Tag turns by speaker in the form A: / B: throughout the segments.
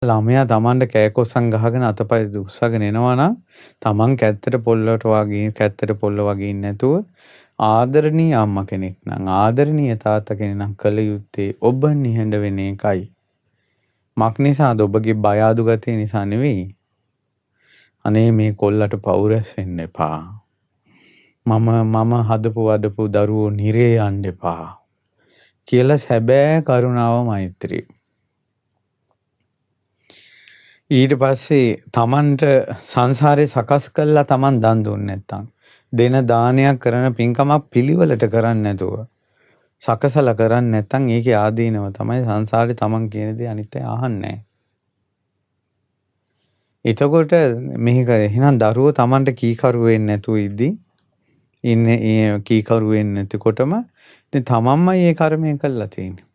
A: ළමයා තමන්ට කෑකොස්සන් ගහගෙන අතපය උස්සගෙන එනවා නම් තමන් කැත්තට පොල්ලට වගේ කැත්තට පොල්ල වගේ ඉන්නේ නැතුව ආදරණීය අම්මා කෙනෙක් නම් ආදරණීය තාත්තා කෙනෙක් නම් කළ යුත්තේ ඔබ නිහඬ වෙන එකයි. මක් නිසාද? ඔබගේ බය අඩු ගතිය නිසා නෙවෙයි. අනේ මේ කොල්ලට පව් රැස් වෙන්න එපා. මම මම හදපු වදපු දරුවෝ නිරේ යන්න එපා කියලා සැබෑ කරුණාව මෛත්‍රිය. ඊට පස්සේ තමන්ට සංසාරේ සකස් කළා තමන් දන් දුන්නේ නැත්තම්, දෙන දානයක් කරන පින්කමක් පිළිවෙලට කරන්නේ නැතුව, සකසලා කරන්නේ නැත්තම් ඒකේ ආදීනව තමයි සංසාරේ තමන් කියන දේ අනිත් අය අහන්නේ නැහැ. එතකොට මේක එහෙනම් දරුවෝ තමන්ට කීකරු වෙන්නේ නැතුව ඉද්දි ඉන්නේ, ඒ කීකරු වෙන්නේ නැතිකොටම ඉතින් තමන්මයි ඒ කර්මය කළා තියෙන්නේ.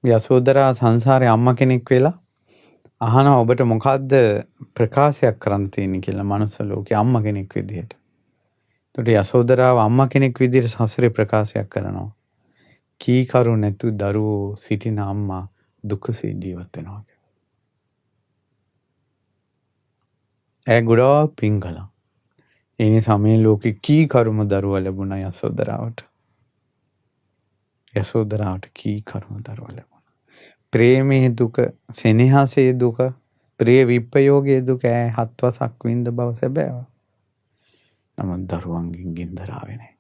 A: යසෝදරා සංසාරේ අම්මා කෙනෙක් වෙලා අහනවා ඔබට මොකද්ද ප්‍රකාශයක් කරන්න තියෙන්නේ කියලා මනුස්ස ලෝකේ අම්මා කෙනෙක් විදිහට. එතකොට යසෝදරාව අම්මා කෙනෙක් විදිහට සසරේ ප්‍රකාශයක් කරනවා. කීකරු නැතු දරුවෝ සිටින අම්මා දුකසේ ජීවත් වෙනවා කියලා. ඈ ගොඩාක් පින් කළා. ඒ නිසා මේ ලෝකේ කීකරුම දරුවා ලැබුණා යසෝදරාවට. යසෝදරාවට කීකරුම දරුවා ලැබුණා. ප්‍රේමයේ දුක, සෙනෙහසේ දුක, ප්‍රිය විප්‍රයෝගයේ දුක ඈ හත් වසක් වින්ද බව සැබෑව. නමුත් දරුවන්ගෙන් ගින්දර ආවේ නෑ.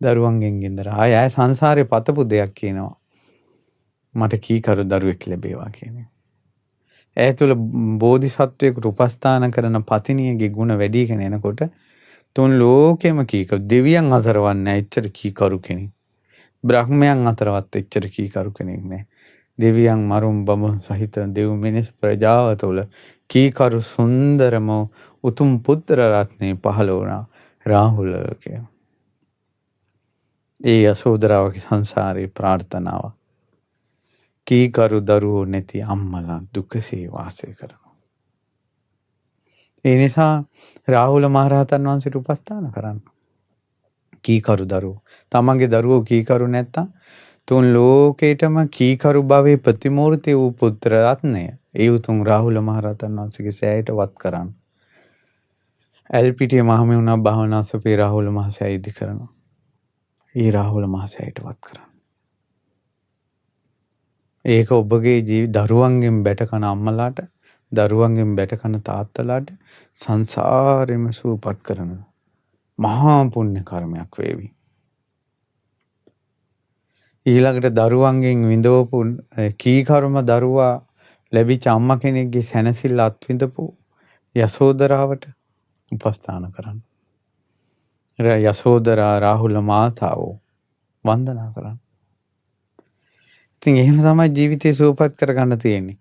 A: දරුවන්ගෙන් ගින්දර ආය ඈ සංසාරේ පතපු දෙයක් කියනවා. මට කීකරු දරුවෙක් ලැබේවා කියන එක. ඈ තුල බෝධිසත්වයෙකුට උපස්ථාන කරන පතිනියගේ ගුණ වැඩිගෙන එනකොට තුන් ලෝකෙම කීකරු දෙවියන් අතරවත් නෑ එච්චර කීකරු කෙනෙක්. බ්‍රහ්මයන් අතරවත් එච්චර කීකරු කෙනෙක් නෑ. දෙවියන් මරුන් බඹුන් සහිත දෙව් මිනිස් ප්‍රජාව තුළ කීකරු සුන්දරම උතුම් පුත්‍ර රත්නේ පහළ වුණා රාහුල කියලා. ඒ යසෝදරාවගේ සංසාරේ ප්‍රාර්ථනාව. කීකරු දරුවෝ නැති අම්මලා දුකසේ වාසය කරනවා. ඒ නිසා රාහුල මහරහතන් වහන්සේට උපස්ථාන කරන්න. කීකරු දරුවෝ. තමන්ගේ දරුවෝ කීකරු නැත්තම් තුන් ලෝකේටම කීකරු භවයේ ප්‍රතිමූර්ති වූ පුත්‍ර රත්නය ඒ උතුම් රාහුල මහරහතන් වහන්සේගේ සෑයට වත් කරන්න. ඇල්පිටිය මහමෙවුනා භාවනා සපේ රාහුල මහසෑය ඉදි කරනවා. ඒ රාහුල මහසෑයට වත් කරන්න. ඒක ඔබගේ දරුවන්ගෙන් බැට කන අම්මලාට, දරුවන්ගෙන් බැට කන තාත්තලාට සංසාරෙම සුවපත් කරන මහා පුණ්‍ය කර්මයක් වේවි. ඊළඟට දරුවන්ගෙන් විඳවපු කීකරුම දරුවා ලැබිච්ච අම්මා කෙනෙක්ගේ සැනසෙල්ල අත්විඳපු යසෝදරාවට උපස්ථාන කරන්න. යසෝදරා රාහුල මාතාවෝ වන්දනා කරන්න. ඉතින් එහෙම තමයි ජීවිතේ සුවපත් කරගන්න තියෙන්නේ.